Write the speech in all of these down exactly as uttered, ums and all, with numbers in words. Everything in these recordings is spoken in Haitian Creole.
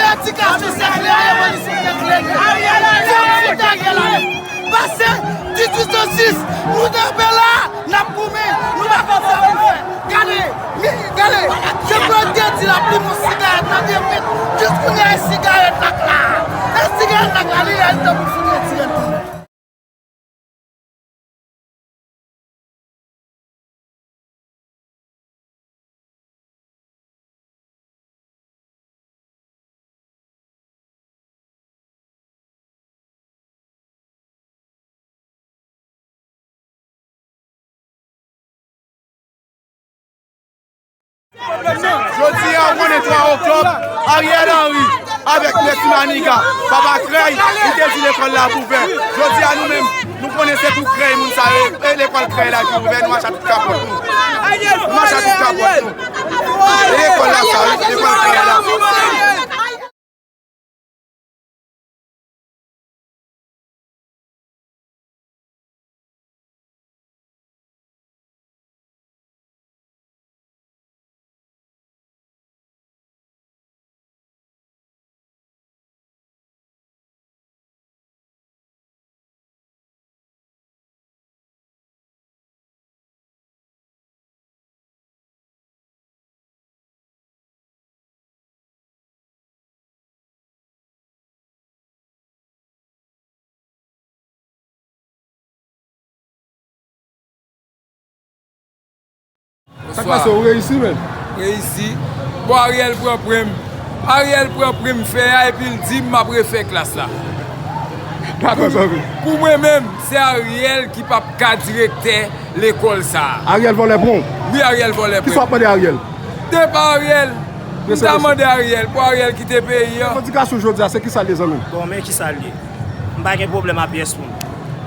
Revandikasyon se klè, revolisyon se klè. Fòk fout Ariel ale. Pase dizuit an sis, nou kanpe la, n ap goumen, nou pa konn sa pou n fè. Gade, mi, gade, Jean Claude te di l ap limen yon sigarèt nan de minit, jis kounye a e sigarèt la k la. E sigarèt la k la, li la, li tankou fout retire l tou. Jodi a, ou konnen twa oktòb, Ariel Henry avèk Mèsi Maniga, Papa Krèy, li te di lekòl la ap ouvè. Jodi a, nou menm, nou konnen se pou Krèy moun sa yo, e lekòl Krèy la ki ouvè, nou mache ak tout kapòt nou. Nou mache ak tout kapòt nou. E lekòl la sa, wi, lekòl Krèy la. Sa k pase, ou reyisi, menm? Reyisi. Bon, Ariel pran pri m. Ariel pran pri m fè a, epi l di m m ap refè klas la. Dakò, zanmi. Pou mwen menm, se Ariel ki p ap ka direktè lekòl sa a. Ariel vòlè pran w? Wi, Ariel vòlè pran m. Kisa w ap mande Ariel? Depa Ariel. M ta mande Ariel, pou Ariel kite peyi a. Revandikasyon jodi a, se kisa l ye, zanmi m? Bon, men kisa l ye. M pa gen pwoblèm a pyès moun.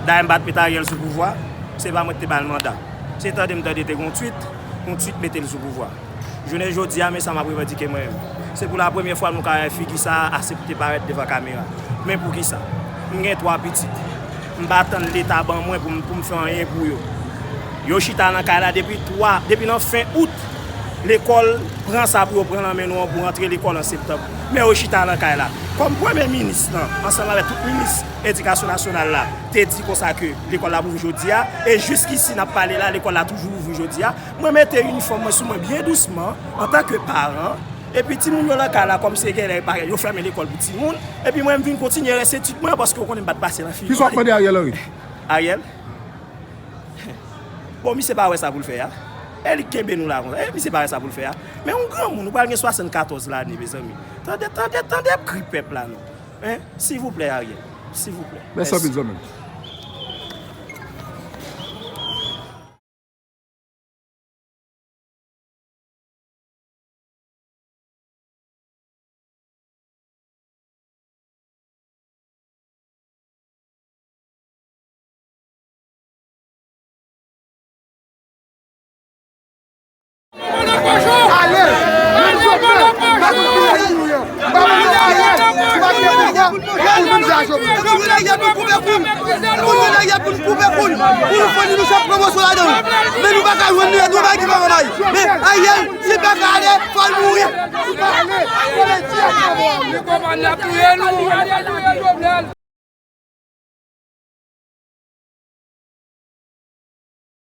Dayè, m pa t met Ariel sou pouvwa, se pa mwen ki te ba l manda. Se tande m tande te gon twit, yon twit mete l sou pouvwa. Jounen jodi a, men sa m ap revandike mwen menm. Se pou la premyè fwa nou ka wè figi sa a aksepte parèt devan kamera. Men poukisa? M gen twa pitit. M pa tann Leta ban mwen pou m, pou m fè anyen pou yo. Yo chita nan kay la depi twa, depi nan fen out. Lekòl pran sa pou yo pran nan men nou an pou rantre lekòl an septanm. Men yo chita nan kay la. Kòm premye minis lan, ansanm avèk tout minis edikasyon nasyonal la, te di konsa ke lekòl la ap ouvri jodi a, e jiskisi n ap pale la, lekòl la toujou ouvri jodi a. Mwen mete inifòm mwen sou mwen byen dousman, antanke paran, epi timoun yo nan kay la, kòm se genlè yo fèmen lekòl pou timoun, epi mwen m vin kontinye rès etid mwen, paske w konnen m pa t pase nan figi. Kisa w ap mande Ariel Henry? Ariel? Bon, misye pa wè sa pou l fè a. E li k kenbe nou la konsa. E misye pa wè sa pou l fè a. Men yon granmoun, ou pral gen swasannkatòz lane, mezanmi. Tande, tande, tande kri pèp la non. Hein? Silvouplè, Ariel. Silvouplè. Mèsi anpil, zanmi m. Ale, menm chofè, pa konn ki lè nou ye. Pa konn ki lè nou ye. Ou pa gen pouvwa pou nou vin jwe a Jovenel. Pou nou vin jwe a Jovenel. Pou nou vin jwe a Jovenel pou nou koupe kou l. Pou nou fè li nou chèf pwomosyon ladan l. Men nou pa ka jwenn li, e tou bagay ki pa konn bay. Men Ariel, si l pa ka ale, fò l mouri. Si l pa ale, fò l di a.